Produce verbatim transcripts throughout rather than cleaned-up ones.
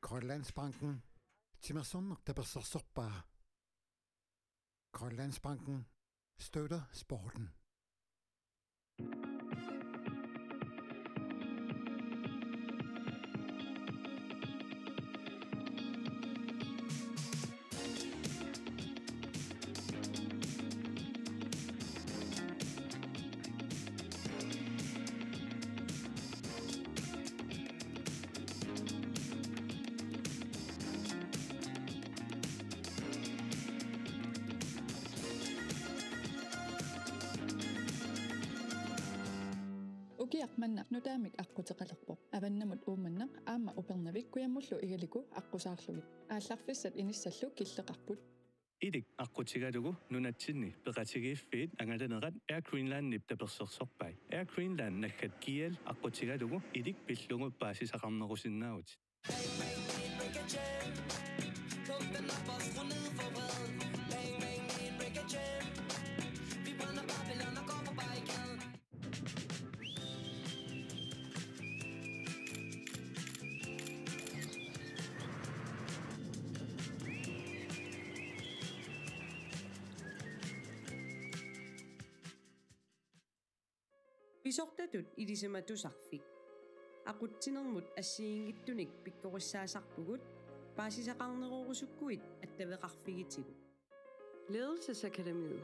Grønlandsbanken. Timersorneq tapersersorpaa. Grønlandsbanken støtter sporten. Ukiaq manna nutaamik aqquteqalerpoq. Avannamut Uummannaq aamma Upernavik kujammullu Igaliku aqqusaarlugit. Aallarfissat inissallu killeqarput. Ilik aqqutigalugu nunatsinni peqatigiiffiit angalanerat Air Greenlandip tapersersorpai. Air Greenland naggat G L aqqutigalugu ilik pillugu paasisaqarnerusinnaavutit. Bang, bang, bang, break a chain. Pumpen op og skru ned for vreden. Bang, bang, bang, break a chain. Vi brænder Babylon og går på barrikaden. Pisortatut ilisimatusarfik. Aqutsinermut assigiinngitsunik pikkorissaasarpugut, paasisaqarnerorusukkuit attaveqarfigitigut. Ledelsesakademiet.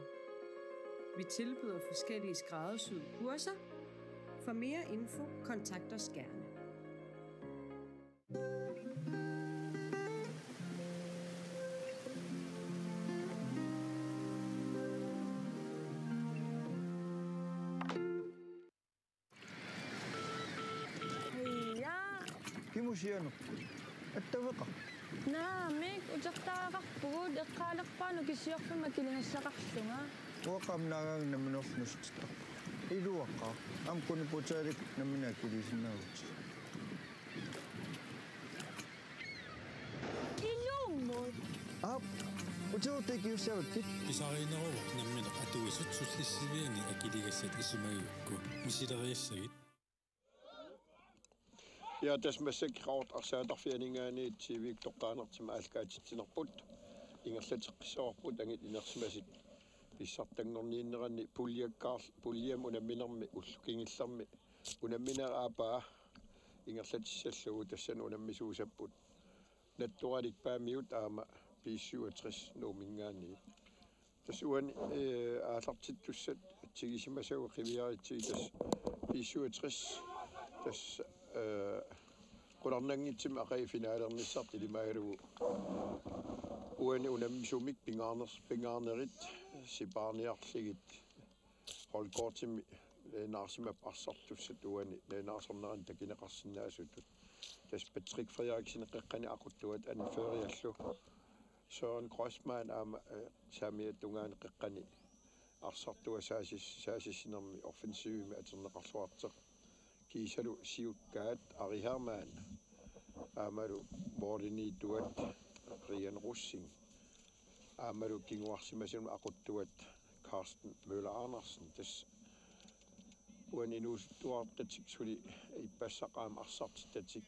Vi tilbyder forskellige skræddersyede kurser. For mere info, kontakt os gerne. Ja. Kimusianerput? Attaveqarpa? Naamik, utertagaqarpugut, eqqaalerpara nukisiorfimmi akiligassaqarlunga. Uanga aamma naagaanga nammineerlunga nuussutittarpunga. Iluaqaaq, aamma kuniputaalik nammineq akiliisinnaavutit. Ilummut. Aap, utertagaqarussaavakkit. Pisariinneruvoq nammineq atuisut sullissiviani akiligassat isumagigukku. Misileriassagit. Ja, tassa massakkut Qaqortoq arsaatarfik aningaaniit T V-kkut toqqaanertigut aallakaatitsinerput. Ingerlateqqissavarput angit inersimasut pissartanngorniinneranni puljakkaarl-, puljami unamminermi ullup kingullermi unammineq aappaa ingerlatissallugu tassani unammisuussapput. Nattoralik Paamiut aamma B syvogtres Nuumminngaanniit. Tassa uani, eh, aallartittussat atsigisimasagut qiviaritsigit tassa B syvogtres tassa, eh, qularnanngitsumik aqagu finalernissartik ilimagalugu uani unammisumik pingaarners-, pingaarnerit sipaarniarlugit holdkortimik nalunaarusimapput arsartussat uani nalunaarsornerani takuneqarsinnaasutut. Tassa Patrick Frederiksen qeqqani aquttuat anføreriallu. Søren Grossmann aamma, eh, saamiata tungaanut qeqqani arsartuat saasis-, saasissinermi offensivimi atorneqarluartoq. Kiisalu siukkaat Ari Hermann. Aammalu målimiittuat Brian Rosing. Aammalu kinguarsimasunut aquttuat Carsten Møller Andersen. Tassa uani inuusuttuartatik suli ippassaq aamma arsartittatik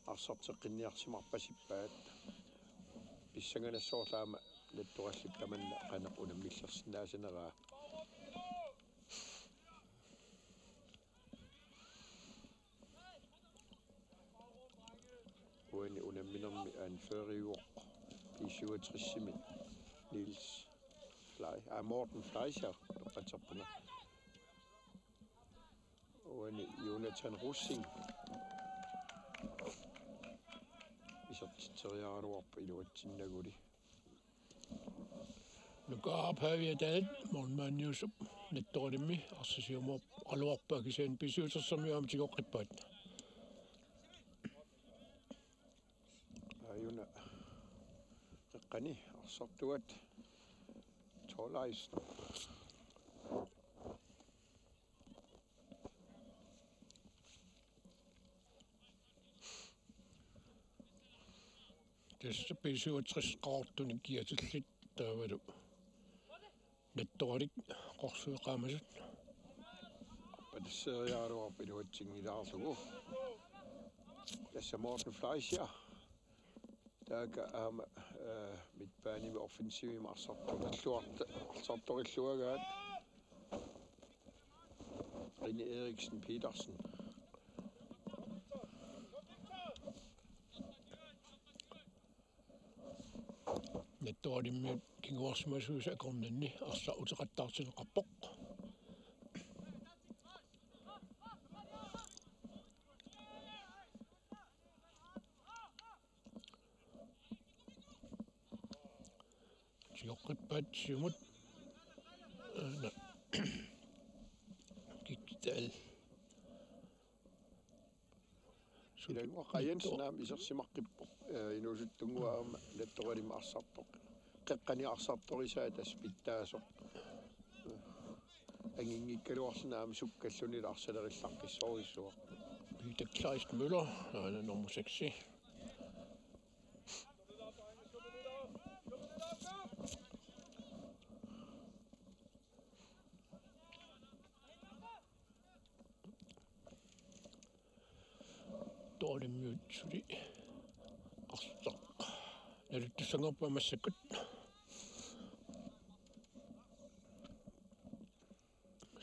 arsarteqqinniarsimarpasippaat. Pissanganassaaq aamma nattorallit tamanna qanoq unammillersinnaasaneraa. Uani unamminermi anføreriuvoq B syvogtres-imi Niels Flei-, ah, Morten Fleischer, toqqatserpunga. Uani Jonathan Rosing. Isertitseriaraluarpoq iluatsinnaguli. Nukaaraq Pavia Dahl, målmandiusup, nettorimmi, arsaq siumooq, aluarpaa kisianni B syvogtres-ermiut aamma tigoqqippaat. Aajuna qeqqani arsartuat Thorleifsen. Tassa B syvogtres Qaqortunik kiatillit taavalu nettoralik qorsueqaamasut. Arpatasseriaraluarpoq iluatsinngilaarlugu. Tassa Morten Fleischer. Taaka aamma, eh, midtbanemi offensivimi arsartorilluarta-, arsartorilluagaat. René Eriksen Petersen. Nattoralimiut kinguarsimasuisa akornanni arsaq uteqattaartinneqarpoq. Tigoqqippaat siumut. Aana. Kikkital. Ilaannguaq Jensen aamma isersimaqqippoq. Eh, inuusuttunnguaq aamma Nattoralimi arsartoq. Qeqqani arsartorisaa tassa pitsaasoq. Anginngikkaluarluni aamma sukkalluni arsalerillaqqissorujussuaq. Peter Kleist Møller, aana nummer seks. Dårlig mute, suli. Arsaq. Naluttussanngorpaa massakkut.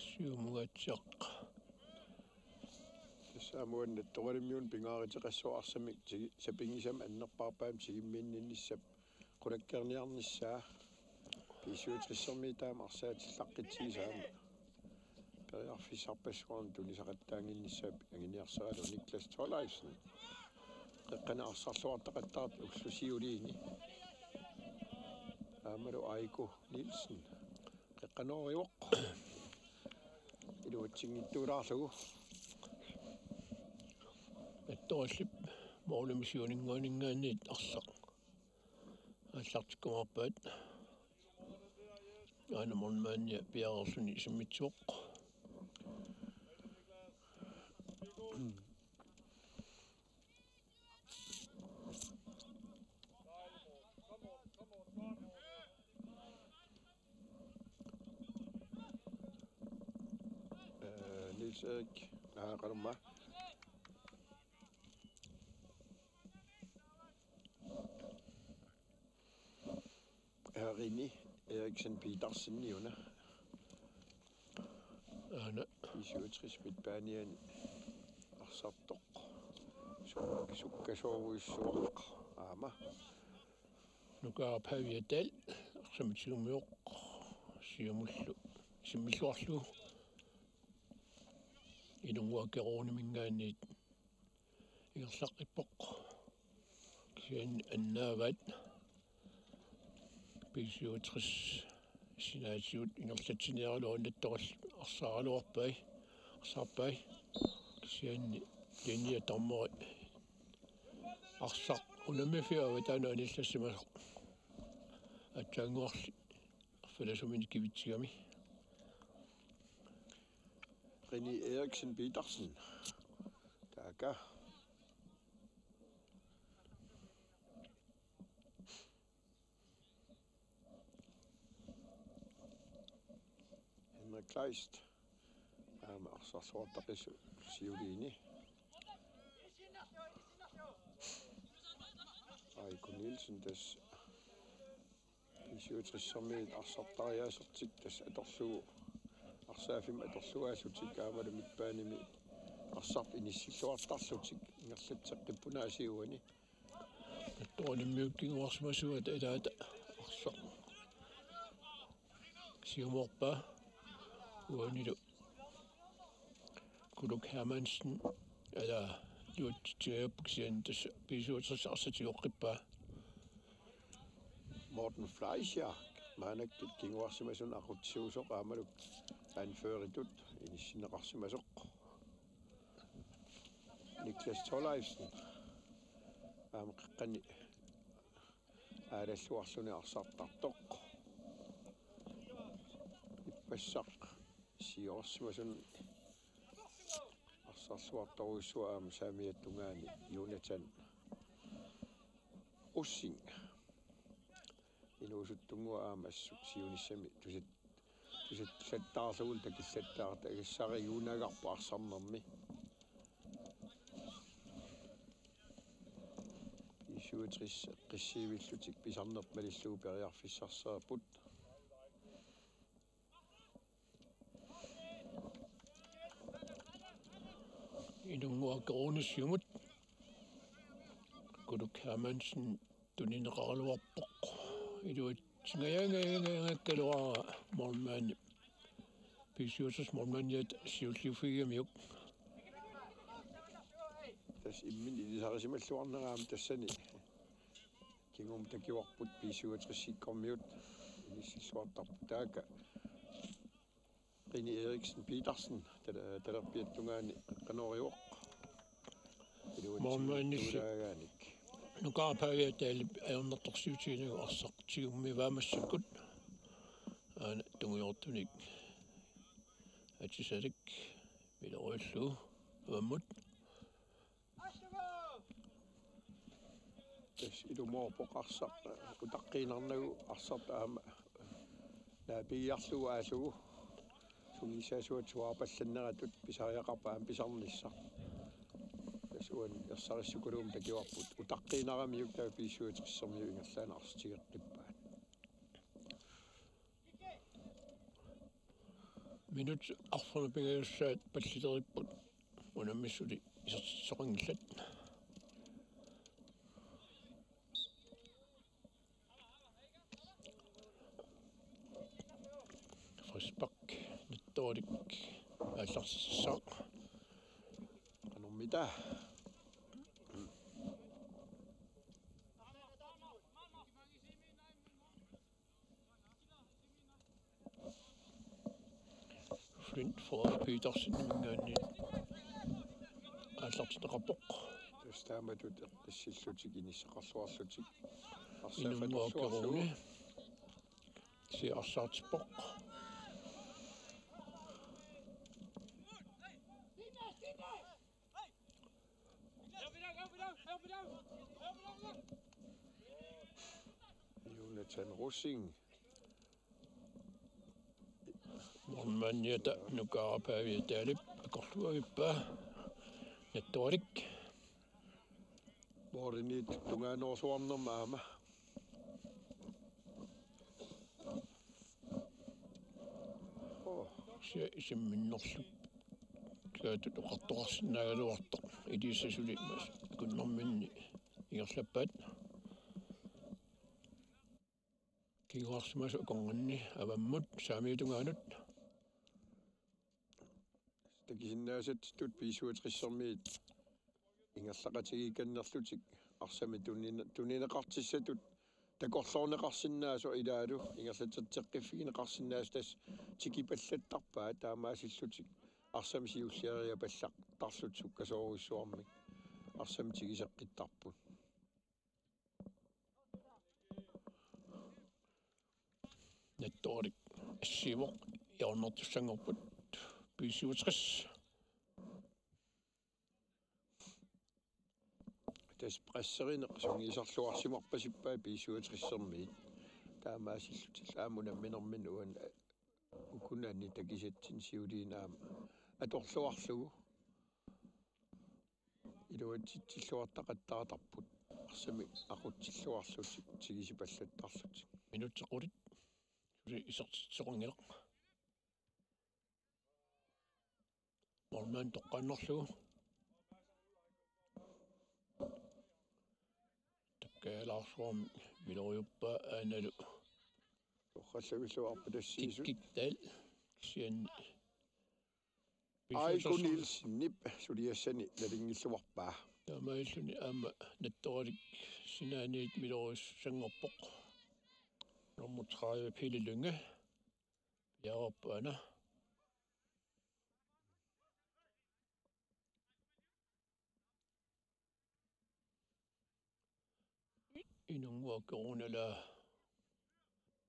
Siumungaatsiaq. Tassa aamma uani Nattoralimiunut pingaaruteqassaaq arsamik tigi-, sapinngisamik annerpaarpaamik tigummiinnissap qulakkeerniarnissaa. B syvogtressermiit taama arsaatillaqqitsigis aamma periarfissarpassuarnik tunisaqattaannginnissaa anguniarsaralugu Niklas Thorleifsen. Qeqqani arsarluartaqattaartoq ulloq siuliini. Aammalu Aiko Nielsen. Qeqqanoorivoq. Iluatsinngitsuulaarlugu. Nattorallip målimi siuninngaanniit arsaq aallartikkumaarpaat. Aana målmandia piareerluni isimmitsivoq. Eh, Niels Erik, aa, qanormaa. René Eriksen Petersen una. Aana. B syvogtres midtbaneni arsartoq. Suk-, sukkasoorujussuaq aamma. Nukaarap Havia Dahl, arsamik tigummivoq, siumullu, isimmilluarlugu. Inunnguaq Kerooniminngaanniit ingerlaqqippoq. Kisianni annaavaat B syvogtres sinaatigut ingerlatsiniaraluarput, Nattorallip arsaaraluarpai, arsaarpai. Kisianni linje dommeri arsaq unammiffiup avataanut anillassimasoq. Aatsaannguarli arfineq-suminik kivitsigami. René Eriksen Petersen. Taaka. Henrik Kleist. Aamma arsarluartaqissoq siuliini. Aiko Nielsen tassa B syvogtressermiit arsartariaasertik tassa atorlugu, arsaaffimmi atorlugaallutik aammalu midtbanemi arsaq inissilluartarlutik ingerlatseqqippunaasiuani. Nattoralimiut kinguarsimasuat ilaata arsaq siumoorpaa uanilu. Kuluk Hermansen, ala, iluatsitsigaluarpoq kisianni tassa B syvogtres arsaq tigoqqippaa. Morten Fleischer, maannakkut kinguarsimasunut aqutsisuusoq aammalu anføreritut inissinneqarsimasoq. Niklas Thorleifsen, aamma qeqqani aalalluarluni arsartartoq. Ippassaq siorsimasun arsarluartorujussuaq aamma saamiata tungaani Jonathan Rosing. Inuusuttunnguaq aamma assut siunissami tusat-, tusallattaarlugu takillattaartoq, agassariguunagarput arsarnermi. B B syvogtres qissiivillutik pisarneq malillugu periarfissarsiorput. Inunnguaq akeruuni siumut. Kuluk Hermansen tunineqaraluarpoq. Iluatsingajaangajaangajakkaluara målmandi. B syvogtres målmandiata siulliuffigigamiuk. Tassa imminut ilisarisimalluarnera aamma tassani. Kingumut takivarput B syvogtres-ikkormiut inissilluartarput taakku. Qini Eriksen Petersen, tal-, talerpiata tungaani qanoq ivoq. Målmandilli. Iluatsinngitsuulaagaanik. Nukaaraq Pavia Dahlip ajornartorsiutiginagu arsaq tigummivaat massakkut. Aana tungujortunik atisalik miloriullugu avammut. Tassa ilumoorpoq arsaq, eh, utaqqiinnarnagu arsaq aamma, eh, naapigiarlugu aallugu. Sungiussaasuat suaarpallanneratut pisariaqarpoq aamma pisarnissaq. Tassa uani ersarissukuluumik takivarput. Utaqqiinnaramiuk taava B syvogtres-ermiut ingerlaannaq arsaq tigeqqippaat. Minut arfernut pingajussaat pallileripput. Unammisut suli isertitsisoqanngillat. Frispark, Nettorik aallartissaaq. Qanormita. Flint Frederik Petersen-iminngaanniit aallartinneqarpoq. Tassa taamatut eqqissillutik inissaqarluarlutik. Inunnguaq akeruuni. Arsaaffitorluarlugu. Kisianni arsaartippoq. Jonathan Rosing. Målmandiata Nukaaraq Pavia Dahlip akorluavippaa. Nettorik. Målimiit tungaanut suarnerma aamma. Oh. Kisianni isimminnerlup taatut oqartoqarsinnaagaluartoq. Iliussaq suli mas-, akunnerminni ingerlappaat. Kinguarsimasoq akornanni avammut saamiutungaanut. Takusinnaasatsittut B syvogtres-ermiit ingerlaqatigiikkannerlutik arsamik tunine-, tunineqartissatut takorloorneqarsinnaasoq ilaalu ingerlatitseqqiffigineqarsinnaasoq tassa tikipallattarpaat taamaasillutik arsamik siulliariapallattarlutik sukkasoorujussuarmik arsamik tikiseqqittarput. Nettorik assiivoq ajornartussanngorput B syvogtres. Tassa presserineq sungiusarluarsimarpasippaat B syvogtres-ermiit. Taamaasillutillu aamma unamminerminni uani ukunani takusatsinni siuliini aamma atorluarlugu. Iluatsitsilluartaqattaartarput. Arsamik aqutsilluarlutik tigisipallattarlutik. Minutsit qulit. Suli isertitsisoqanngilaq. Målmand toqqaannarlugu. Takkalaarsuarmi miloriuppaa aanalu. Torrallavilluarpa tassiisut. Tikkik Dahl. Kisianni Aiko Nielsenip suliassani nalinngilluarpaa. Taamaalilluni aamma Nettorik sinaaniit miloriussanngorpoq. Nummer tredive, Pele Lynge. Piareerpoq aana. Inunnguaq akeruuni ala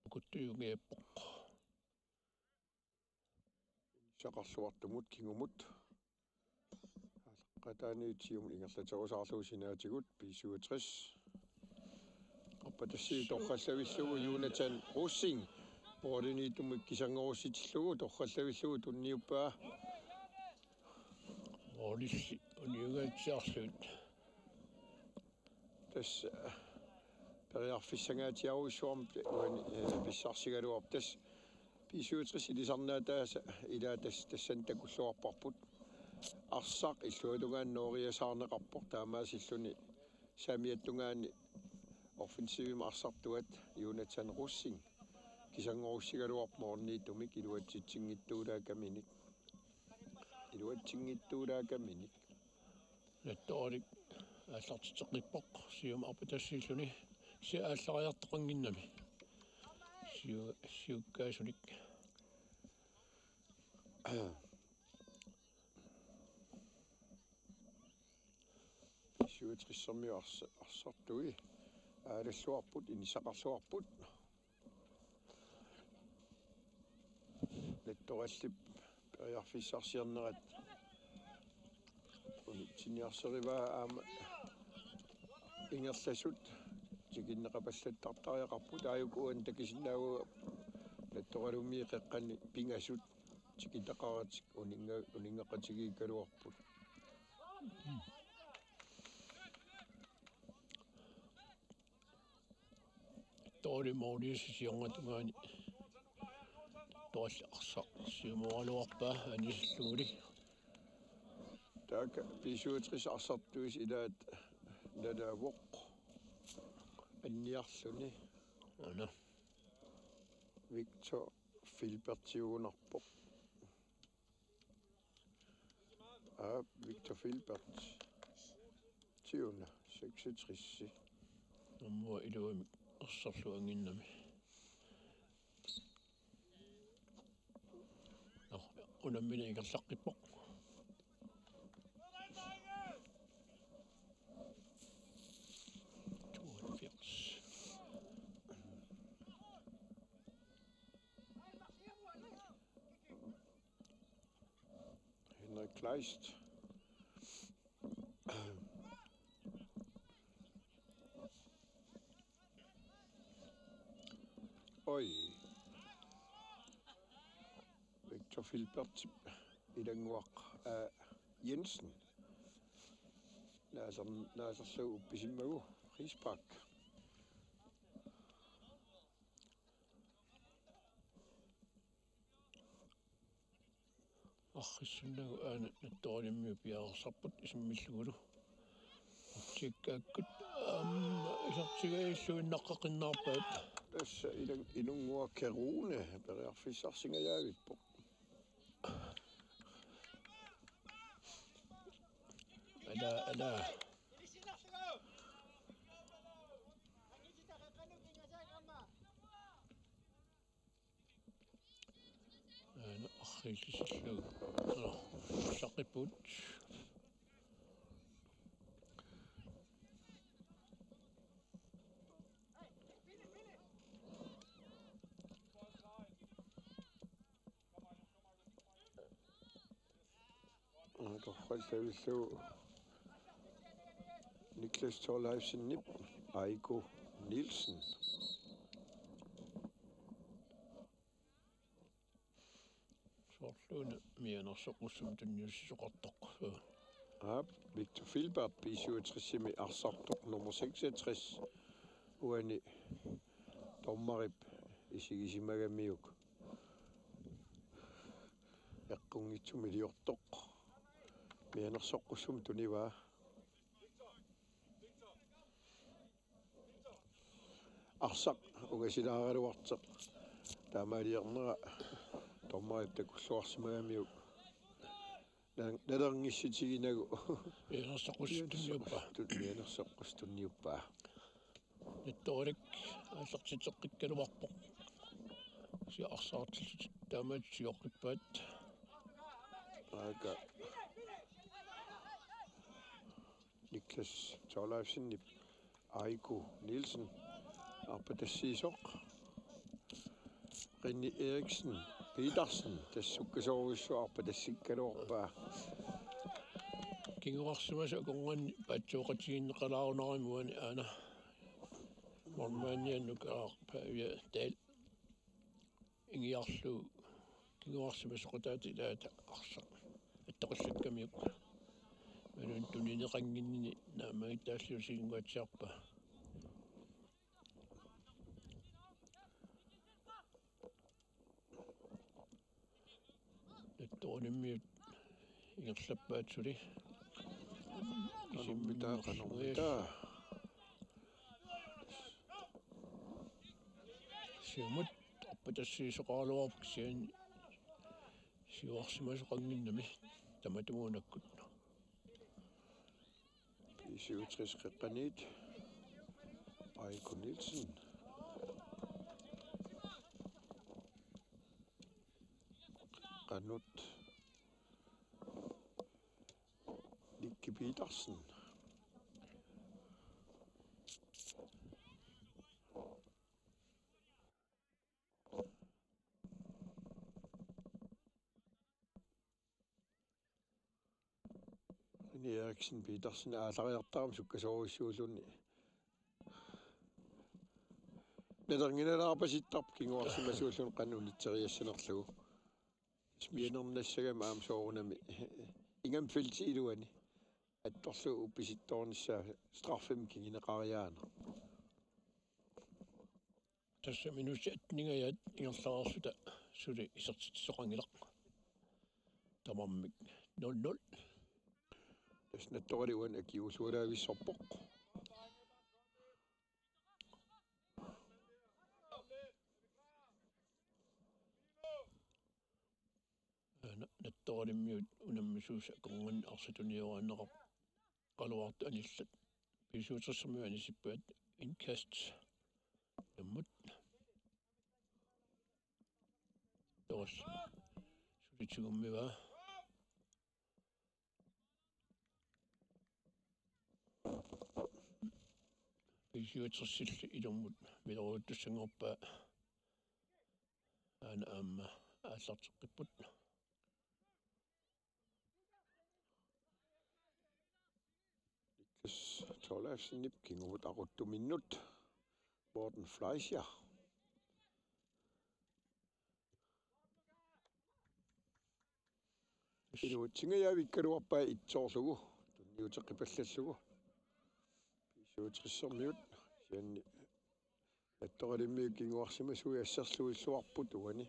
ukuttujunngiappoq. Saqarluartumut kingumut. Aalaqqataaniit siumut ingerlaterusaarlugu sinaatigut B syvogtres. Aappatassi torrallavillugu Jonathan Rosing. Målimiittumut kisianngorussitillugu torrallavillugu tunniuppaa. Målilli uniungaatsiarlugu. Tassa periarfissangaatsiarujussuarmik uani, eh, pissarsigaluarpoq. Tassa B syvogtres ilisarnaataasa ilaat tassa tassani takulluarparput. Arsaq illuatungaani nooriasaarneqarpoq, taamaasilluni saamiata tungaani offensivimi arsartuat Jonathan Rosing kisanngorussigaluarpoq målimiittumik iluatsitsinngitsuulaakaminik. Iluatsitsinngitsuulaakaminik. Nattoralik aallartitseqqippoq siumut arpatassiilluni. Kisianni aallariartoqannginnami. Siu-, siukkaasunik. B syvogtres-ermiut arsa-, arsartui aalalluarput, inissaqarluarput. Nattorallip periarfissarsiornerat unitsiniarserivaa aamma ingerlasut tikinneqapallattartariaqarput, aajuku uani takusinnaavunga Nattoralumi qeqqani pingasut tikitaqaratik uninnga-, uninngeqatigiikkaluarput. Tooli målimiit siornatungaani Toolli arsaq siumooraluarpaa anisillugulu. Taakku B syvogtres arsartuisa ilaat nalaavoq anniarluni. Aana. Victor Filbertiugunarpoq. Aa, Victor Filbert. Tiuna, seksogtres. Aamma iluamik arsarluannginnami. Nå, unammineq ingerlaqqippoq. Tooghalvfjerds. Henrik Kleist. Oj. Victor Filbert Ilannguaq, øh, Jensen. Naaser-, naaserlugu uppisimmagu frispark. Arriissunnagu aana Nattoralimiut piareersarput isimmillugulu. Utsikkaakkut aamma isertigalugu innaqqaqinnaarpaat. Tassa Ilannguaq Kerune periarfissarsingajaavippoq. Ala, ala. Aana arriillisillugu. Nå, saqqippugut. Torrallavilluni Niklas Thorleifsenip Aiko Nielsen. Soorluuna mianersoqqussumik tunniussisoqartoq. Aap, Victor Filbert B syvogtres-imi arsartoq nummer seksogtres. Uani dommerip isigisimagamiuk eqqunngitsumik iliortoq. Mianersoqqussumik tunivaa. Arsaq ungasilaaraluartoq. Taamaaliornera dommerip takulluarsimagamiuk na-, nalornissutiginagu. Mianersoqqus tunniuppaa. Tun-, mianersoqqus tunniuppaa. Nattoralik aallartitseqqikkaluarpoq. Kisianni arsartillutik taamaattoq tigoqqippaat. Aaka. Niklas Thorleifsenip Aiko Nielsen arpatassiisoq. René Eriksen Petersen tassa sukkasoorujussuaq arpatassikkaluarpaa. Kinguarsimasut akornanni paatsooqatigiinneqalaarunarami uani aana. Målmandianut kaarpa ja tal. Ingiarlugu kinguarsimasut soqutaata ilaata arsaq attoqallakkamiuk. Imaluunniit tunineqannginnini naammagittaallugu tiguatsiarpaa. Nattorunimmiut ingerlappaat suli. Qanummitaa, qanummitaa. Siumut arpatassiisoqaraluarpoq kisianni siuarsimasoqannginnami tamatumuunakkut. B syvogtres Qeqqaniit. Aiko Nielsen. Qeqqanut Nicky Petersen. René Eriksen Petersen aallariartarami sukkasoorujussuulluni. Nalorngilaarpasittarpoq kinguarsimasuulluni qanoq unitseriassanerlugu. Mianernassagami aamma soorunami. Ingammik feltip iluani. Attorlugu uppisittoornissaa straffemik kinguneqariaaneq. Tassa minutsit atteningajaat ingerlareerluta suli isertitsisoqanngilaq. Tamarmik nul nul. Tassa Nattorali uani akiuulluarvissorpoq. Aana Nattoralimmiut unammisuusoq akornanni arsaq tunioraanneqar- qaluartut anillat. B syvogtressermiut anisippaat indkast. Nammut. Toros. Suli tigummivaa. B syvogtressilli ilummut miloriuttussanngorpaa. Aana aamma aallarteqqipput. Niklas Thorleifsenip kingumut aquttuminnut. Morten Fleischer. Iluatsingajavikkaluarpaa itsoorlugu. Tunniuteqqipallallugu. B syvogtressermiut. Kisianni Nattoralimmiut kinguarsimasuujassarluilluarput uani.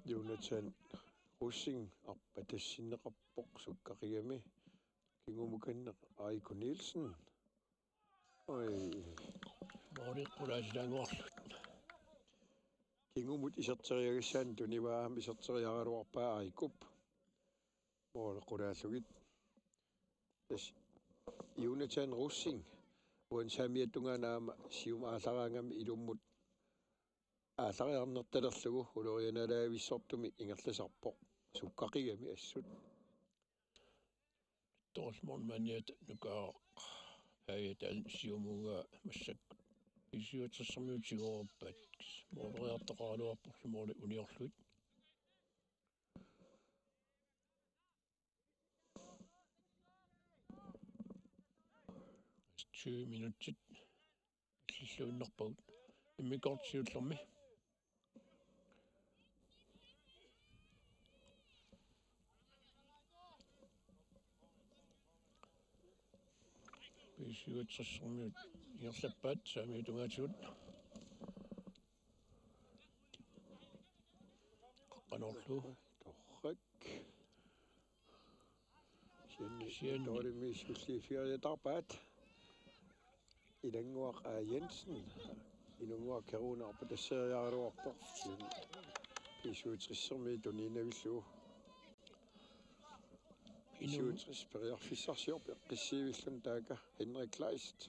Jonathan Rosing arpatassinneqarpoq sukkaqigami. Kingumukanneq Aiko Nielsen. Oj. Mooli qulaatilaannguarlugu. Kingumut iserteriagassaanut tunivaa aamma iserteriaraluarpaa Aikup. Mooli qulaallugit. Tassa Jonathan Rosing. Uani saamiata tungaanut aamma siumut aallaraangami ilummut aallariarnertalerlugu ulorianalavissortumik ingerlasarpoq. Sukkaqigami assut. Torsmorn maniat nukaaq. Hajataal siumugaa massakkut. B syvogtressermiut tiguuppaat. Mooleriartoqaraluarporlu mooli uniorlugit. Tyve minutsit illilluinnarpagut. Immikkoortoq siullermi. B syvogtressermiut ingerlappaat saamiata tungaatigut. Qanorlu. Torrak. Sianni. Sianni. Toorimi sulliiffigeriataarpaat. Ilannguaq A. Jensen. Inunnguaq Keruuna arpatasseriaraluarpoq. Sianni B syvogtressermiut tuniinnavillugu. Inun- B syvogtres periarfissarsiorpoq eqqissiivilluni taakku Henrik Kleist.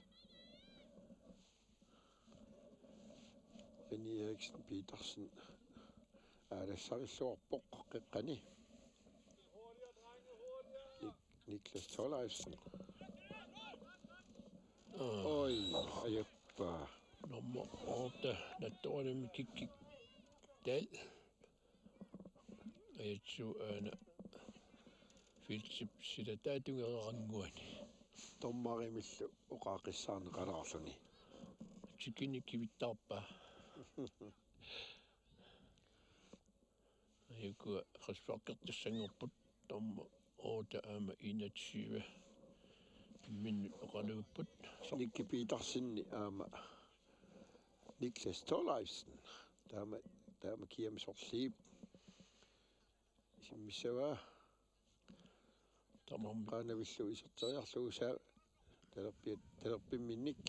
René Eriksen Petersen. Aalassarilluarpoq qeqqani. Nik-, Niklas Thorleifsen. Aa. Oj, ajappa. Nummer otte, Nattoralimmi Kikkik Dahl. Ajatsu aana. Feltip silataata tungerannguani. Dommerimillu oqaaqqissaarneqalaarluni. Tikini kivittaarpaa. Ajuku frisparkertussanngorput, dommer otte aamma enogtyve. Imminnut oqaluupput. Nicky Petersen aamma Niklas Thorleifsen. Taama, taama kiamik sorliip isimmissavaa. Tamarmik. Qaanavillu iserteriarlugu saa talerpi-, talerpimminnik.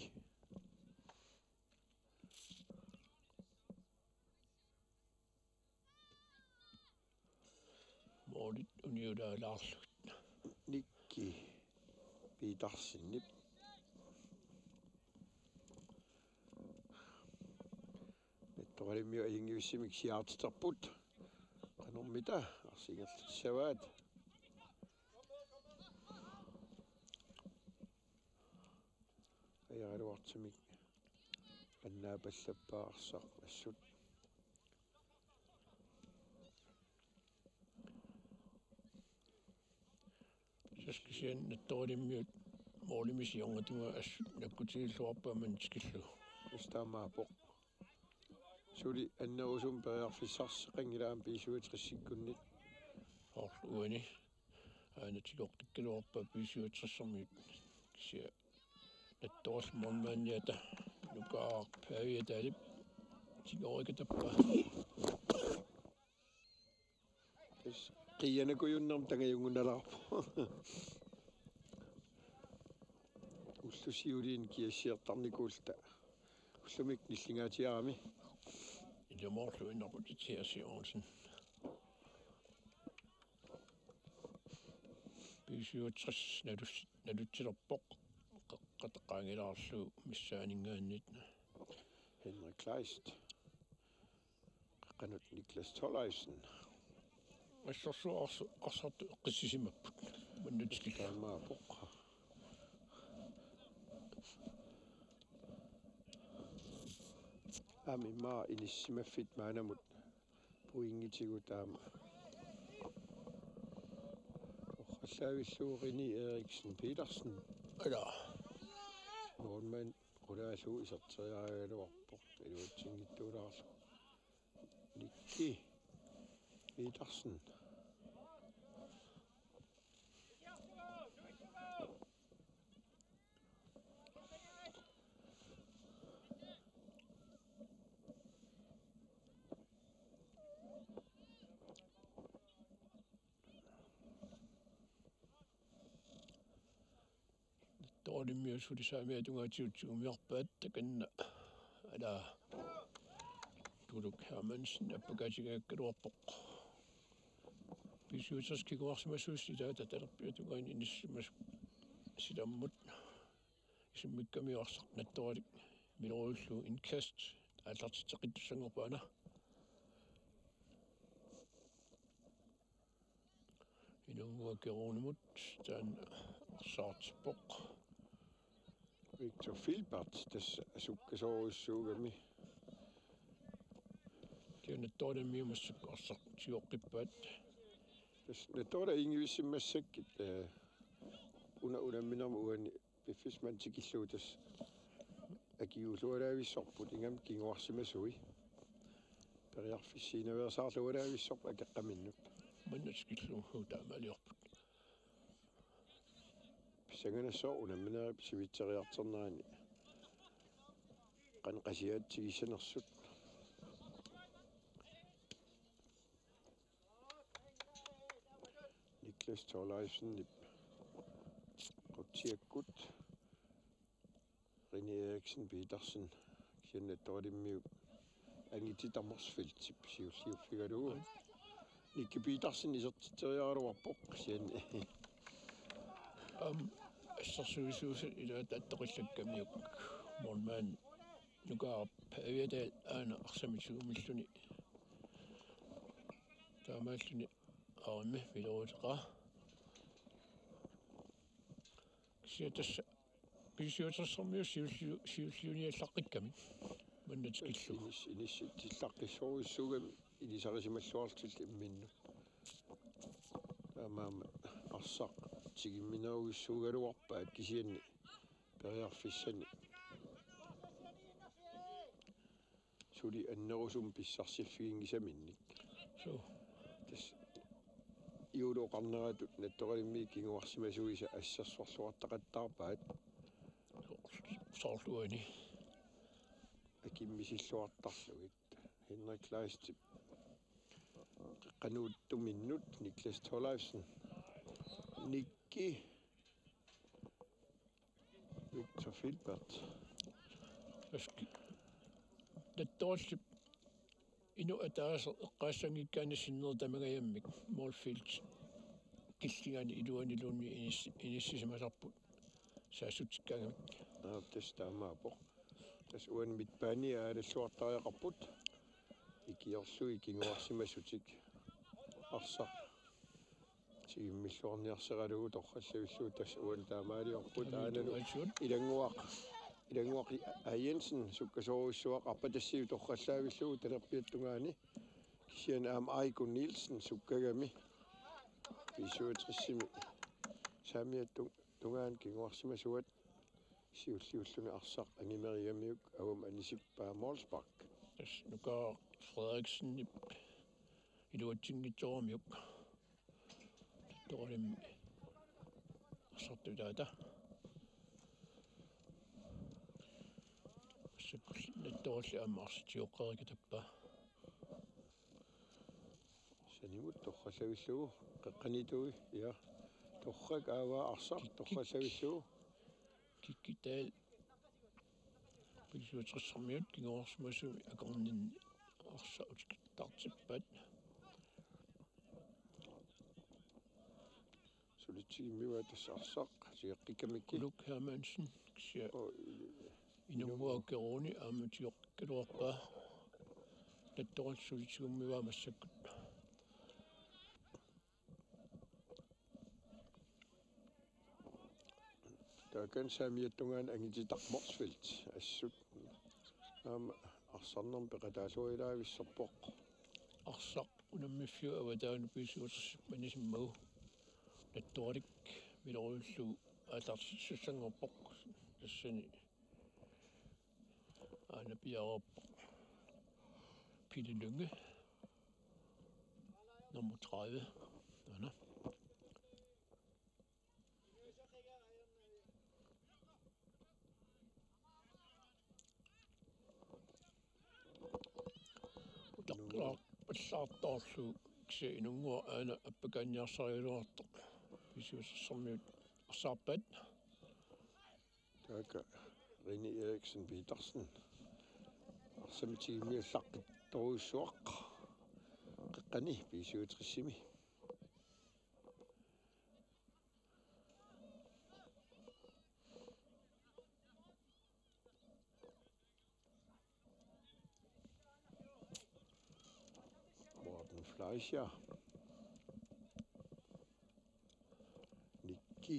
Målit uniulaalaarlugit. Nicky Petersenip. Nattoralimiut ajunngivissumik siaartiterput. Qanormita arsiingerlussavaat. Ajaraluartumik annaapallappaa arsaq assut. Saskisian Nattoralimiut målimik siornatigut assut nakkutigilluarpaa manna tikillugu. Just taamaappoq. Suli annerusumik periarfissarsiqanngilaq B syvogtresikkunnit. Soorlu uani aana tigoqqikkaluarpaa B syvogtresermiut. Kisianni Nattoralip målmandiata Nukaaraq Pavia Dahlip tigoorikatappaa. Tassa qiianakujunnermik tangajungunnalaarpoq. Ullut siuliini kiassiortarnikuulluta ullumikkut nillingaatsiarami. Ilumoorluinnarput T S J Olsen. B syvogtres nalus-, nalutsilerpoq. Qeqqata qaangilaarlugu missaaninngaanniit. Henrik Kleist. Qeqqanut Niklas Thorleifsen. Assorsuaq arsu-, arsartut eqqissisimapput. Manna tikillugu. Taamaappoq. Aamma immaqa inissisimaffik maannamut pointitsigut aamma. Orrallaavillugu René Eriksen Petersen. Ala. Målmand qulaallugu iserteriaraluarpoq iluatsinngitsuulaarlugu. Nicky Petersen. Nattoralimiut suli saamiata tungaatigut tigumiorpaat takanna. Ala. Tuluk Hermansen appakaatigaakkaluarpoq. B syvogtres kinguarsimasuusoq ilaata talerpiata tungaanut inissisimasoq silammut. Isimmikkamiuk arsaq Nattoralik Milorillu indkast aallartitseqqittussanngorpoq aana. Inunnguaq Keroonimut taanna arsaartippoq. Victor Filbert tassa sukkasoorujussuugami. Kisianni Nattoralimiut massakkut arsaq tigoqqippaat. Tassa Nattoralip ajunngivissumik massakkut, eh, una unamminermi uani piffissaq manna tikillugu tassa akiliulavissorput ingammik kinguarsimasui. Periarfissiinaveersaarlualavissorput akeqqaminnut. Manna tikillugu taamaaliorput. Pissanganassaaq unamminerup sivitseriartornerani qanoq qasiaatigissanersut. Niklas Thorleifsenip qutsiakkut. René Eriksen Petersen, kisianni Nattoralimiut Angitit Amorsfeldtip siulliuffigalugu. Nicky Petersen isertitseriaraluarpoq kisianni. Aamma assersuisuusut ilaat attoqillakkamiuk målmand Nukaaraq Pavia Dahl aana arsamik tigumilluni. Taamaalluni Armi Miloruteqaa. Kisianni tassa B syvogtresermiut siulliu-, siulliuniallaqqikkami. Manna tikillugu. Inis-, inissitsilluaqqissorujussuugami ilisarisimalluarlutillu imminnut. Taamaammat arsaq tigumminerujussuugaluarpaat kisianni periarfissani suli annerusumik pissarsiffiginngisaminnik. Suu. Tassa juulli oqarneratut Nattoralimmik kinguarsimasuisa assersorluartaqattaarpaat. Soorlu uani. Akimmisilluartarlugit. Henrik Kleistip. Qeqqanuuttuminnut Niklas Thorleifsen. Nikki. Victor Filbert. Aski. Nattorallip inuk ataaseq eqqaassanngikkaanni sinneri tamangajammik Moorfield killinganik iluaniluunniit inis-, inissisimasarput saassutikkaangamik. Aap, tassa taamaappoq. Tassa uani midtbani aalalluartariaqarput. Ikiorlugit kinguarsimasutik. Arsaq tigummilluarniarsaralugu torrallavillugu tassa uani taamaaliorput. Taamaaliorput. Aananut Aisut. Ilannguaq. Ilannguaq A. Jensen sukkasoorujussuaq arpatassiu torrallaavillugu talerpiata tungaani. Kisianni aamma Aiko Nielsen sukkagami B syvogtresimi saamiata tu-, tungaanut kinguarsimasuat siulliulluni arsaq angimerigamiuk avammut anisippaa målspark. Tassa Nuka Frederiksenip iluatsinngitsooramiuk. Nattoralimi arsartut ilaata. Massakkut Nattoralli aamma arsaq tigoqqeriga tappaa. Sanimut torrallavillugu qeqqaniitui, ja. Torrak aavaa arsaq torrallavillugu. Kikkitaal B syvogtresimiut kinguarsimasumi akornanni arsaq utikittartippaat. Sulitsigimmivaa tassa arsaq tigeqqikkamikku. Uluk Hermansen kisianni. Oo, i-, Inunnguaq Keroni aamma tigeqqikkaluarpaa. Nattoralli sulitsigummivaa massakkut. Taakani saamiata tungaanut angititarpoq Motzfeldt assut. Aamma arsarnermik peqataalluarlaavissorpoq. Arsaq unammiffiup avataanut B syvogtresip anisimmagu. Nattoralik miloriullugu aallartissussanngorpoq. Tassani aana piareerpoq Pele Lynge. Nummer tredive. Aana. Utarlaarpallaartoorlugu kisianni Inunnguaq aana appakaanniarsarigaluartoq. B syvogtresimiut arsaarpaat. Taakku René Eriksen Petersen. Arsamik tigummiallaqqittorujussuaq. Qeqqani B syvogtresimi. Morten Fleischer. Nikki.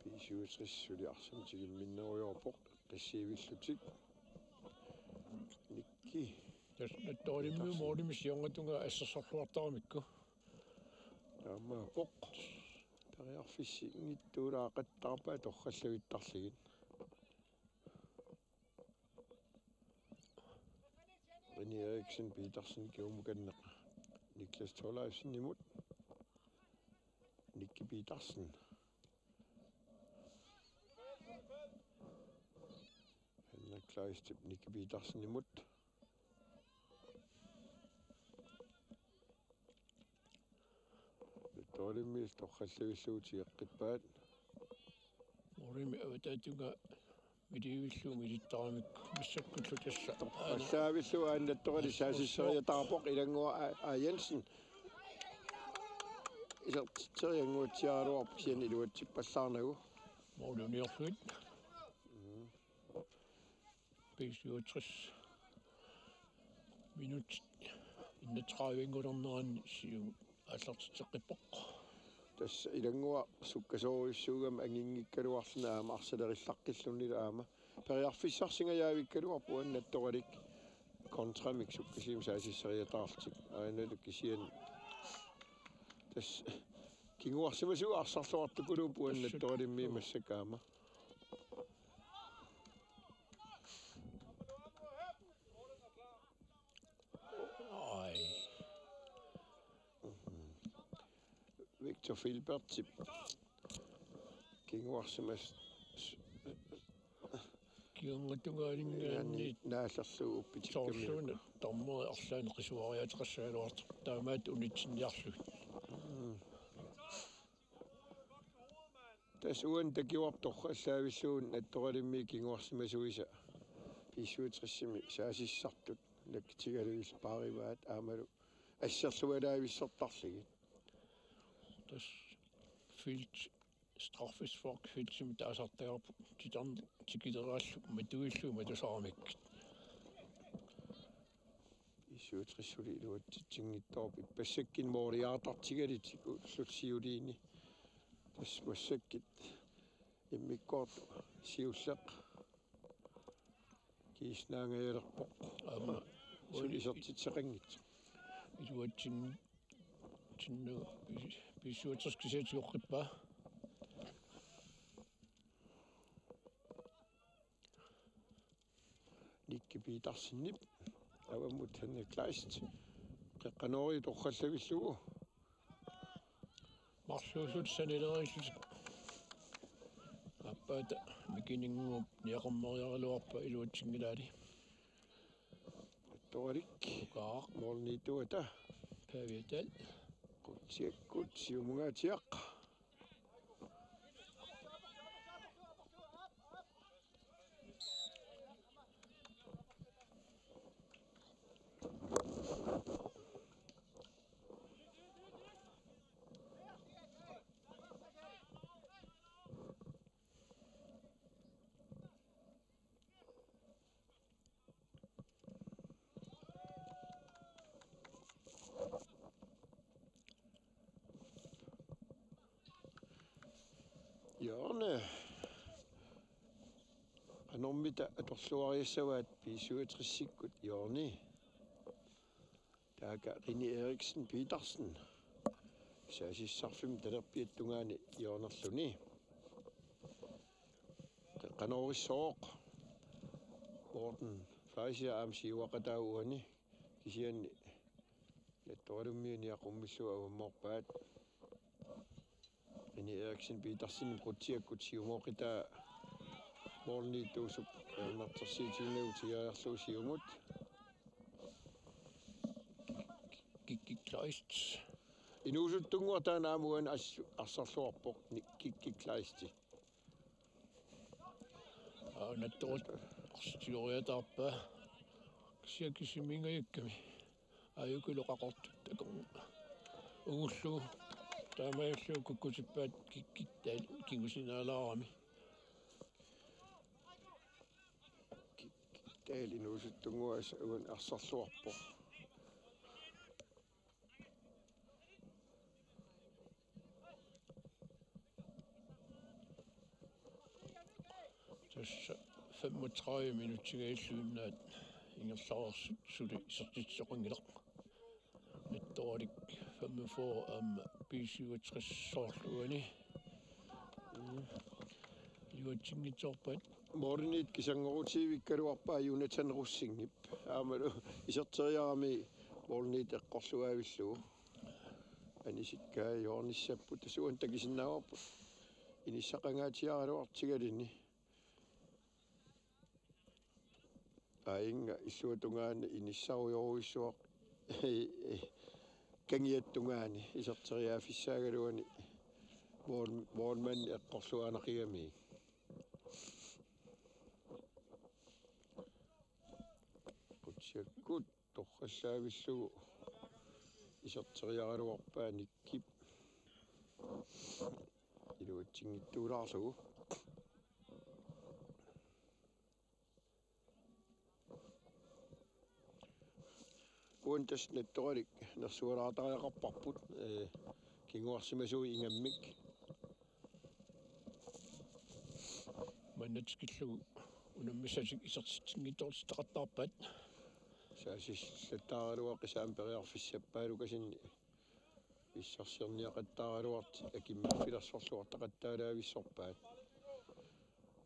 B syvogtres suli arsamik tigumminnerujoorpoq. Qissiivillutik. Nikki. Tassa Nattoralimi Petersen. Målimik siornatungaa assersorluartaramikku. Taamaappoq. Periarfissinngitsuulaaqattaarpaat torrallavittarlugit. René Eriksen Petersen kingumukanneq Niklas Thorleifsenimut. Nikki Petersen. Henrik Kleistip Nikki Petersenimut. Nattoralimiillu torrallavillugu tigeqqippaat. Målimi avataatungaa milivillugu milittaramikku massakkullu tassa. Torrallaavillugu aana Nattorali saassusseriataarpoq Ilanngua A. A. Jensen. Isertitseriannguatsiaraluarpoq kisianni iluatsippallaarnagu. Målimi uniorlugit. Mm. B syvogtres. Minut enogtredive-nngornerani siumut aallartitseqqippoq. Tassa Ilanngua sukkasoorujussuugami anginngikkaluarluni aamma arsalerillaqqillunilu aamma. Periarfissarsingajavikkaluarpoq uani Nattoralik kontramik sukkasuumik saassusseriataarlutik. Aanalu kisianni Tassa kinguarsimasuat arsarluartukuluupput uannattoralimmi massakkut aamma. Ai. Victor Filbertip kinguarsimas Kingornatungaaninngaanniit naallerlugu uppitikkamiuk. Soorluuna dommeri arlaannik qisuariaateqassagaluartoq taamaattoq unitsinniarlugit. Tassa uani takivarput torrallaavillugu nattoralimmi kinguarsimasuisa B syvogtresimi saasissartut nakkutigalugillu paarivaat aammalu asserlualaavissortarlugit. Tassa felt straffesparkfeltimi taasartagarput titarneq tikileraallu matuillugu matusaramikkit. B syvogtres suli iluatsitsinngitsoorput ippassakkunni mooliartartigalutik ullut siuliini. Tassa massakkut immikkoortoq siulleq kiisnaangajalerpoq. Aamma suli isertitseqanngitsoq. Iluatsin- Tinnu B syvogtres kisiat tigoqqippaa. Nicky Petersenip avammut Henrik Kleist. Qeqqanooriit torrallavillugu. Marluullutik sanileriillutik. Aappaata Mikininnguup niaqormariaraluarpaa iluatsinngilaali. Torik. Ukaaq. Målniittuata. Pavia Dahl. Qutsiakkut siumungaatsiaq. Hjørne. Qanormita atorluariassavaat B syvogtresikkut hjørne. Taakku René Eriksen Petersen. Saasissarfimmi talerpiata tungaani hjørnerluni. Qanoorissooq. Morten Fleischer aamma siuaqataa uani. Kisianni nattoralummiuni aqummillu avammoorpaat. René Eriksen Petersen qutsiakkut siumooqitaa målniittuusup ajornartorsiutiginnagu tigoriarlugu siumut. Kikkik Kleist. Inuusuttunnguaq taanna aamma uani as-, arsarluarpoq ni-, Kikkik Kleisti. Aa, nattorat arsaq tigoriataarpaa. Kisianni kisimiingajakkami. Aajukulu qaqortut takornga. Ugullu. Taamaalillugu kukkutippaat Kikkik Dahl kingusinaalaarami. Kikkik Dahl inuusuttunnguaq uani arsarluarpoq. Tassa femogtredive minutsingajalluinnaat ingerlareersut suli isertitsisoqanngilaq. Nattoralik femogfyrre aamma B syvogtres soorlu uani. Mm. Iluatsinngitsoorpaat. Målimiit kisanngorutiivikkaluarpaa Jonathan Rosingip. Aammalu iserteriarami målimiit eqqorluaavillugu. Anisikkaa hjørnissapput tassa uani takusinnaavarput. Inissaqangaatsiaraluartigaluni. Aajunga illuata tungaani inissarujorujussuaq kangiata tungaani iserteriaaffissaagaluani mål-, målmandi eqqorluaanaqigamiuk. Qutsiakkut torrallaavillugu iserteriaraluarpaa Nikkip iluatsinngitsuulaarlugu. Uani tassa nattoralik nersualaartariaqarparput, ee, kinguarsimasuit ingammik. Manna tikillugu unammissatik isertitsinngitsoortitaqattaarpaat. Saasillattaaraluaqissaaq periarfissappaalukasinni. pissarsiorniaqattaaraluartut akimmiffilersorluartaqattaalaavissorpaat.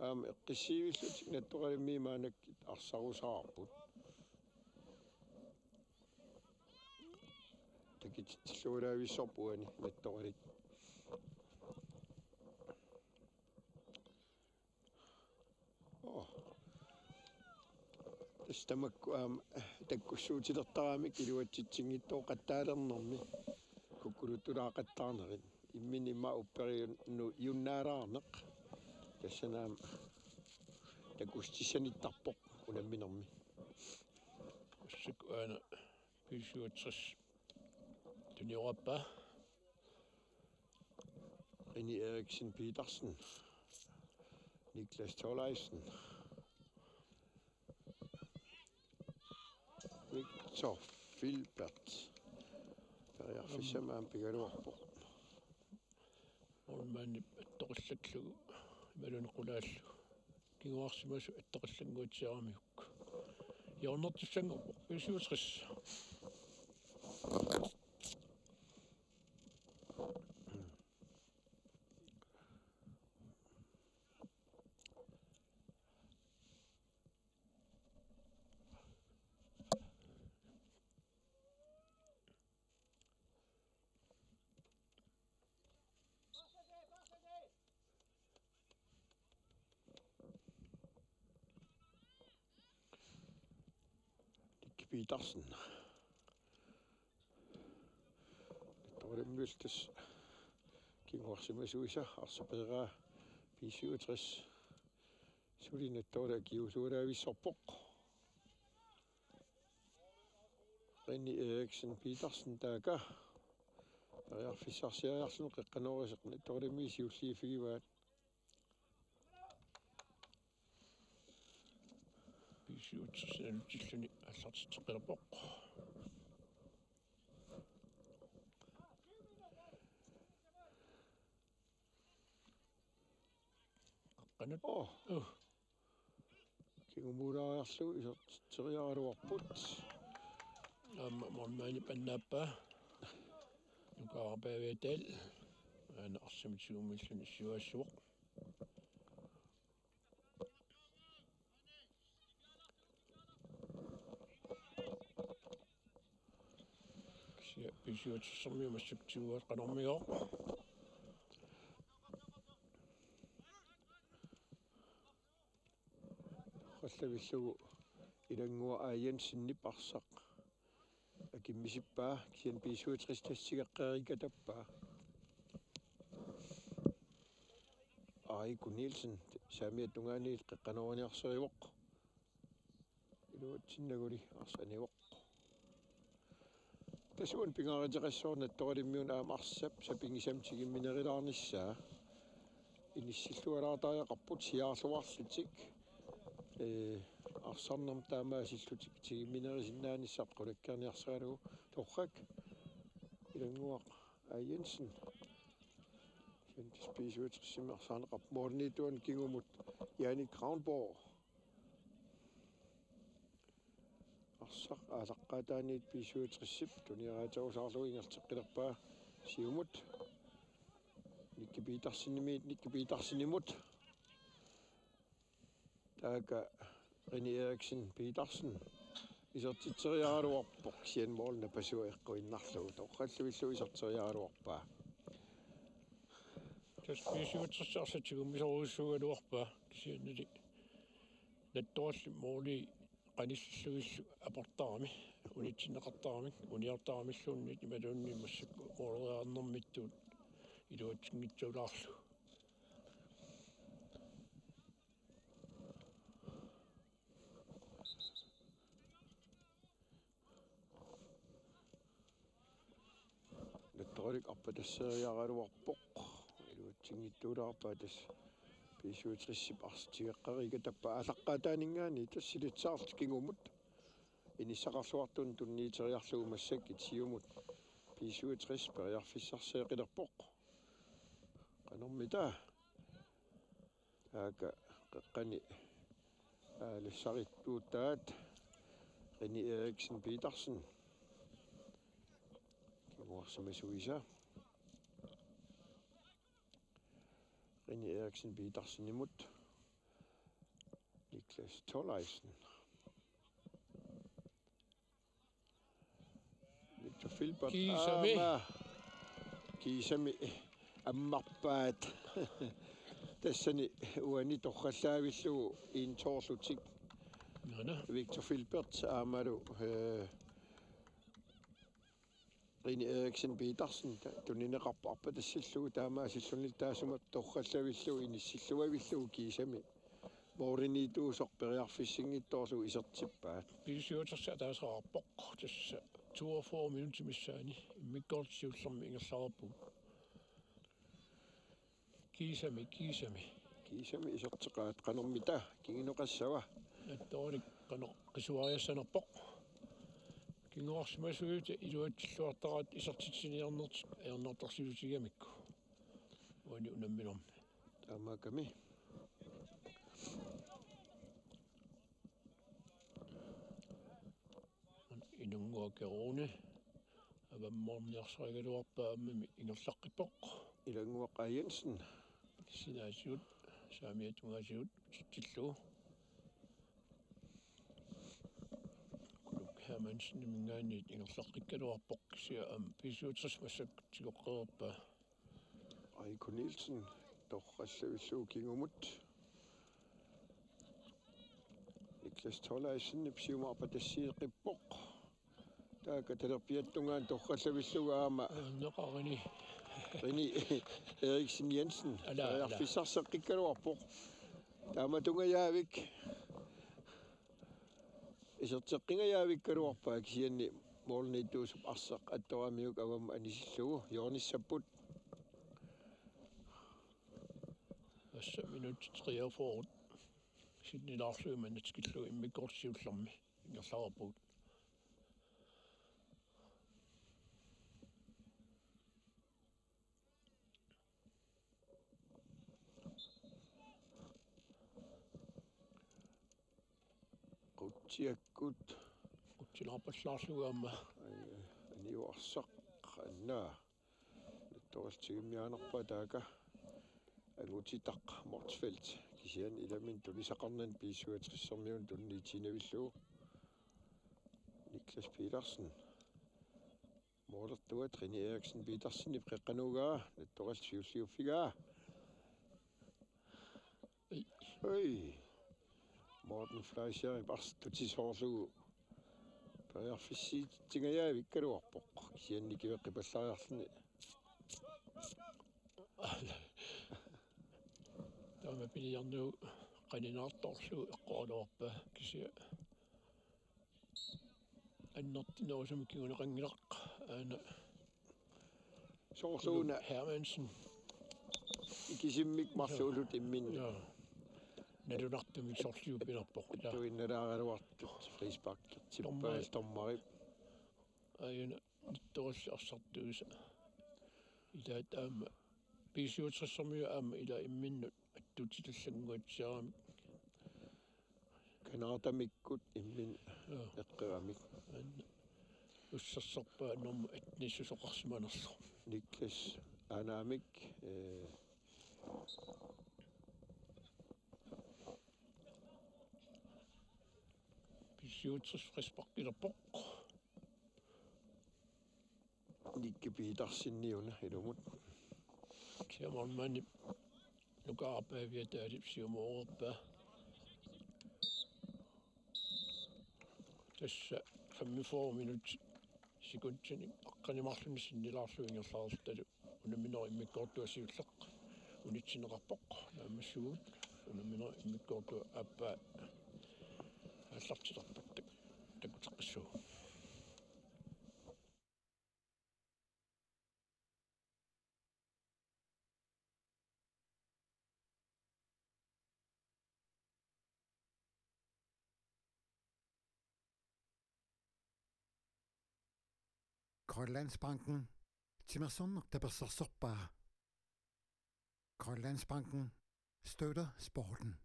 Aamma eqqissiivillutik Nattoralimmit maannakkut arsarusaarput. Takititsilluarlaavissorput uani Nattoralik. Oo. Tassa tamakku aamma takkussuutilertaramik iluatsitsinngitsooqattaalernermi kukkuluttulaaqattaarnerit. Imminut immaqa upperiunnaalaarneq. Tassani aamma takutissanittarpoq unamminermi. Massakkut aana B syvogtres tuniorarpaa. René Eriksen Petersen. Niklas Thorleifsen. Victor Filbert. Periarfissamik aamma pigaluarpoq. Ormaanni attoqillaklugu imaluunniit qulaallugu. Kinguarsimasut attoqillannguatsiaramigukku. Hjørnertussanngorpoq B syvogtres. Nick Petersen. Nattoralimmillu tassa kinguarsimasuisa arsaq peeraa B syvogtres. Suli Nattoralik akiuussualaavissorpoq. René Eriksen Petersen taakku. Periarfissarsiariarluni qeqqanooriseq Nattoralimmit siulliuffigivaat. B syvogtres nalutilluni aallartitseqqilerpoq. Qeqqanut. Oo. Uh. Kingumulaariarlugu isertitseriaraluarput. Aamma målmandip annaappaa. Nukaaraq Paaviataal. Aana arsamik tigummilluni siuaassuaq. Kisianni B syvogtresimiut massakkut tiguaat qanormigooq. Qallavillugu Ilannguaq A. Jensenip arsaq akimmisippaa, kisianni B syvogtres tassigeqqeriikatappaa. Aajuku Nielsen saamiata tungaaniit qeqqanooriniarsarivoq. Iluatsinnaguli arsaq anivoq. Tassa uani pingaaruteqassaaq Nattoralimmiuna aamma arsap sapinngisamik tigumminerulaarnissaa. Inissillualaartariaqarput siaarluarlutik. Ee, arsarnermut taamaasillutik tigumminerusinnaanissaq qulakkeerniarsaralugu torrak. Ilannguaq A. Jensen. Kisianni B syvogtresimi arsaarneqarpoq, målimiittuani kingumut Jannik Graunborg. Arsaq aalaqqaataaniit B syvogtresip tunioraaterusaarlugu ingerlateqqilerpaa siumut. Nicky Petersenimiit, Nicky Petersenimut. Taakku René Eriksen Petersen isertitseriaraluarpoq, kisianni målip napasua eqquinnarlugu, torralluillu iserteriaraluarpaa. Tassa B syvogtres arsaq tigummisorujussuugaluarpaa, kisiannili Nattoralli måli qanillillugillu aportarami, unitsinneqartarami, uniortaramilluunniit imaluunniit massakkut måleriarnermittut iluatsinngitsoorlaarlugu. Nattoralik arpatasseriaraluarpoq. Iluatsinngitsoorlaarpaa tassa B syvogtresip arsaq tigeqqeriikatappaa aalaqqaataaninngaanniit, tassa silatsaarlutik kingumut. Inissaqarluartunut tunniuteriarlugu massakkut siumut B syvogtres periarfissarsiaqilerpoq. Qanormita? Taakku qeqqani aalassarittuutaat René Eriksen Petersen. Kinguarsimasuisa. René Eriksen Petersenimut. Niklas Thorleifsen. Victor Filbert. Kiisami. Aamma. Kiisami ammarpaat. Tassani uani torrallaavillugu intoorlutik. Naana. Victor Filbert aammalu, eh, René Eriksen Petersen ta-, tunineqarpoq arpatassillugu taamaasilluni taassuma torrallavillugu inissilluavillugu kiisami. Mooriniituusoq periarfissinngitsoorlugu isertippaat. B syvogtres ataaseqarpoq. Tassa toogfyrre minutsit missaani immikkoortut siullermi ingerlareerput. Kiisami, kiisami. Kiisami iserteqaat qanormita kinguneqassava. Nattoralik qanoq qisuariassanerpoq. Kinguarsimasuutit iluatsilluartaraat isertitsiniarnertik ajornartorsiutigigamikku. Uani unamminermi. Taamaakkami. Inunnguaq Rune avammoorniarsarigaluarpaa aammami ingerlaqqippoq. Ilannguaq A. Jensen. Sinaatigut saamiatungaatigut titsillugu. Kuluk Hermanseniminngaanniit ingerlaqqikkaluarpoq kisianni aamma B syvogtres massakkut tigoqqereerpaa. Aiko Nielsen torrallavillugu kingumut. Niklas Thorleifsenip siumut arpatassiiqqippoq. Taakku talerpiata tungaanut torrallavillugu aamma. Neqarini. René Eriksen Jensen. Ala, ala. Periarfissarseqqikkaluarpoq. Taamatungajaavik. Iserteqqingajaavikkaluarpaa kisianni mooriniittuusup arsaq attoramiuk avammut anisillugu hjørnissapput. Tassa minutsit treogfyrre sinnilaarlugit manna tikillugu immikkoortut siullermi ingerlareerput. Qutsiakkut. Qutsilaarpallaarlugu aamma. Ai, aniuarsaq anna. Nattoraltigimmiaannarpaa taakku. Angutitaq Motzfeldt. Kisianni ilaminni tunisaqarnani B syvogtressermiunut tunniutiinnavillugu. Niklas Petersen. Moolertuat René Eriksen Petersenip qeqqanut ugaa, nattoralik siulliuffigaa. Oi. Morten Fleischerip arsaq tutisoorlugu. Periarfissiitsingajavikkaluarpoq. Kisianni kiveqqipallariarluni. Taama piniarnerlu qaninaartorlugu eqqoraluarpaa kisianni. Annertunerusumik kinguneqanngilaq aana. Soorluuna Hermansen. Ikisimmik marluullutik imminnut. Ja. Nalunartumik sorliuppinarpoq. Ja. Tuinnalaaraluartut frispark. Dommeri. Tippaal dommeri. Aajuna nittoralli arsartuisa. Ilaat aamma B syvogtressermiut aamma ila imminnut attuutitallannguatsiaramik. Canadamikkut imminnut. Joo. Eqqeramik. Aana. Ussersorpaa nummer et-inik susoqarsimanersoq. Niklas Anaamik, eh, B syvogtres frisparkilerpoq. Nikke Peterseniuna ilumut. Kisianni målmandip nukaarpaa Viataalip siumooreerpaa. Tassa femogfyrre minutsit sekundinik aqqaneq-marlunnik sinnilaarlugu ingerlareerluta unamminerup immikkoortua siulleq unitsinneqarpoq. Naammassivugut unamminerup immikkoortua aappaa aallartitarput tak-, takuteqqissuugut. Grønlandsbanken. Timersorneq tapersersorpaa. Grønlandsbanken støtter sporten.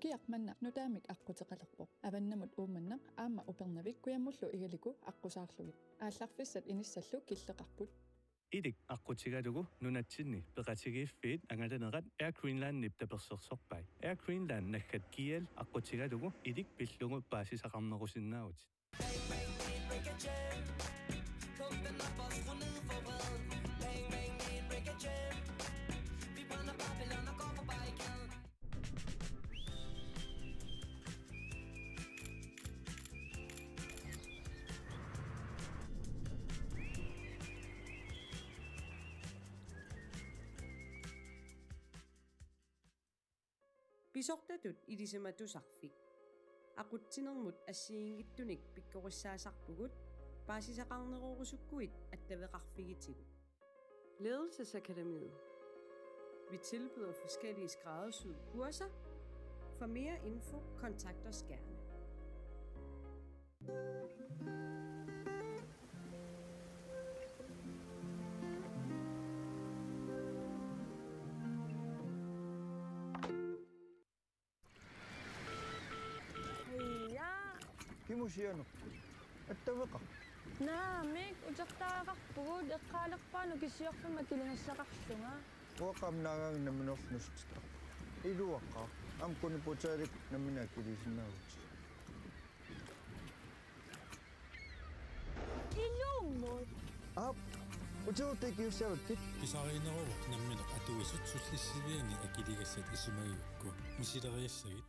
Kiaq manna nutaamik aqquteqalerpoq. Avannamut Uummannaq aamma Upernavik kujammullu igalikku aqqusaarlugit. Aallarfissat inissallu killeqarput. Ilik aqqutigalugu nunatsinni peqatigiiffiit angalanerat Air Greenlandip tapersersorpai. Air Greenland naggat G L aqqutigalugu ilik pillugu paasisaqarnerusinnaavutit. Pisortatut ilisimatusarfik. Aqutsinermut assigiinngitsunik pikkorissaasarpugut, paasisaqarnerorusukkuit attaveqarfigitigut. Ledelsesakademiet. Vi tilbyder forskellige skræddersyede kurser. For mere info, kontakt os gerne. Ja. Kimusianerput? Attaveqarpit? Naamik, utertagaqarpugut, eqqaalerpaaq nukisiorfimmi akiligassaqarlunga. Uanga aamma naagaanga nammineerlunga nuussutittarpunga. Iluaqaaq, aamma quniputaalik nammineq akiliisinnaavutit. Ilummut. Aap, utertagaqarussaavakkit. Pisariinneruvoq nammineq atuisut sullissiviani akiligassat isumagigukku. Misileriassagit.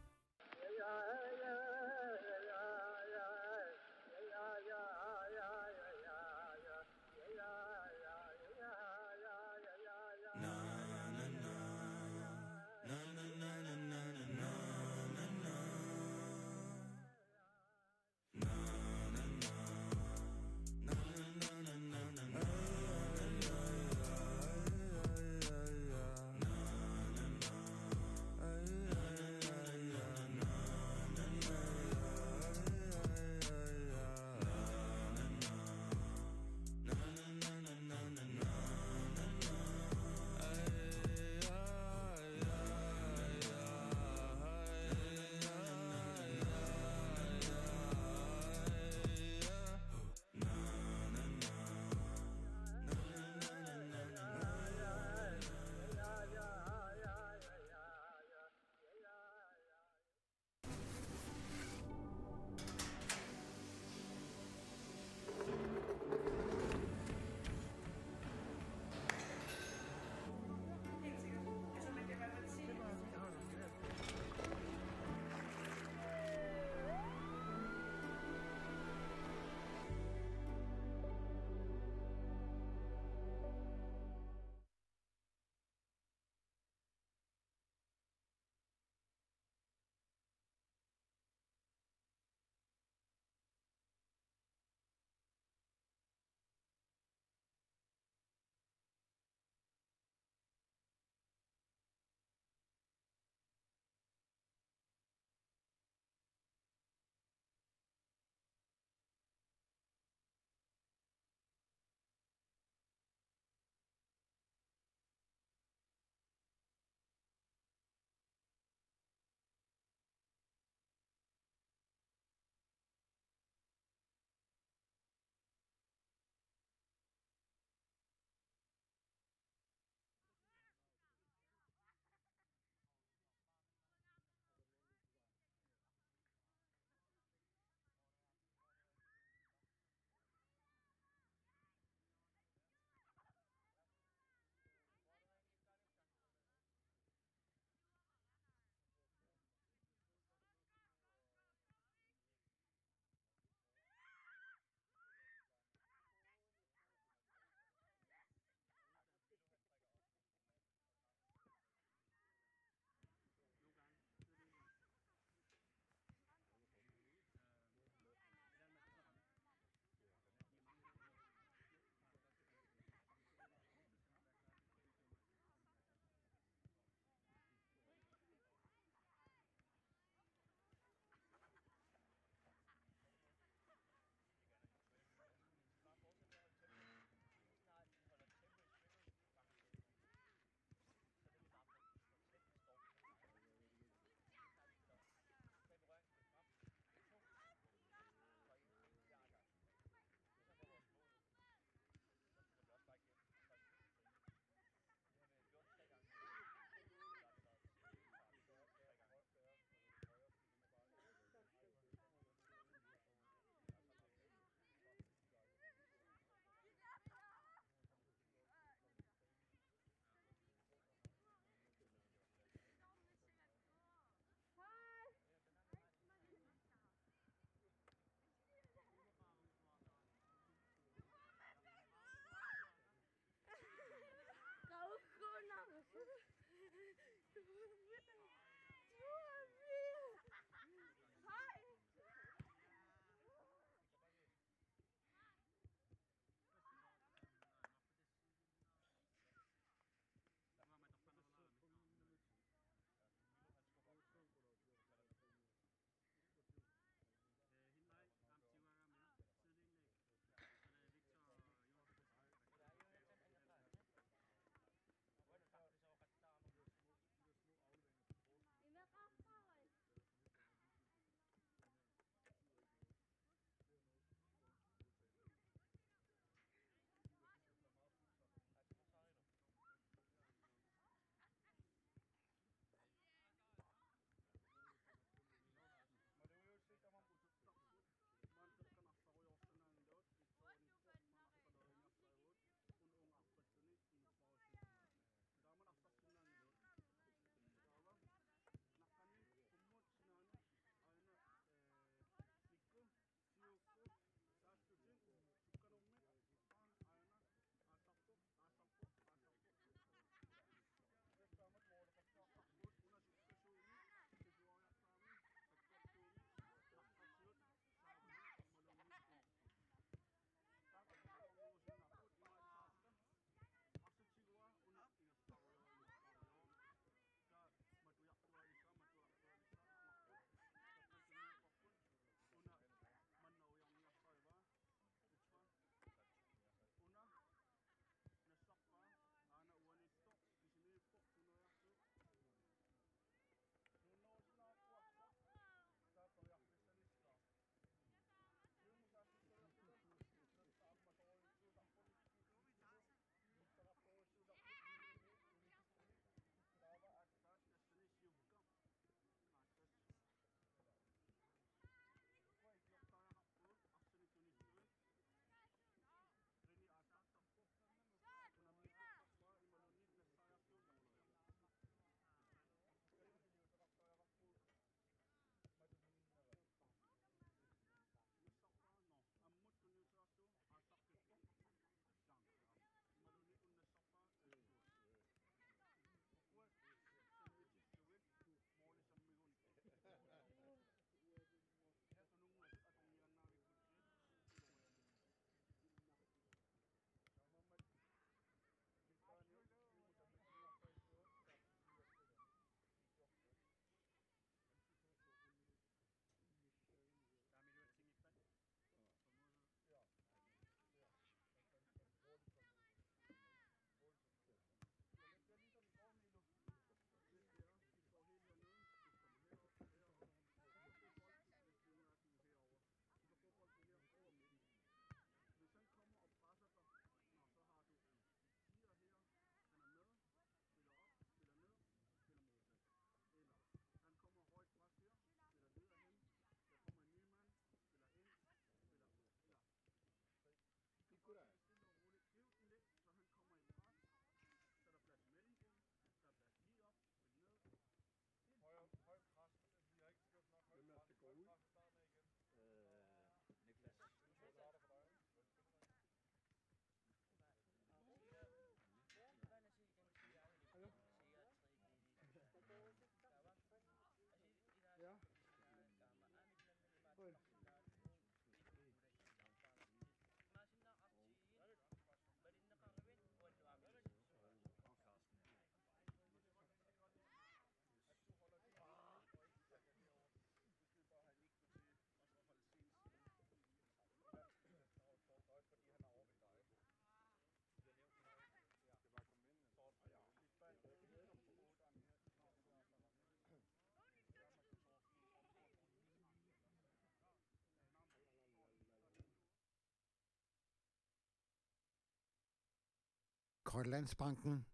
Grønlandsbanken,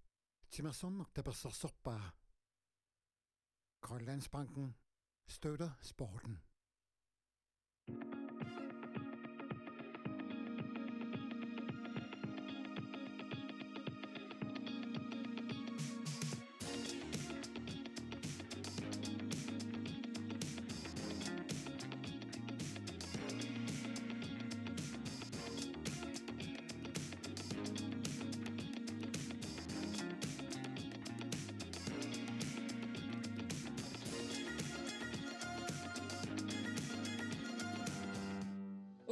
timersorneq tapersersorpaa. Grønlandsbanken støtter sporten.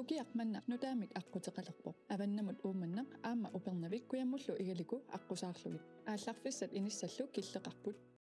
Ukiaq manna nutaamik aqquteqalerpoq. Avannamut Uummannaq aamma Upernavik kujammullu Igaliku aqqusaarlugit. Aallarfissat inissallu killeqarput.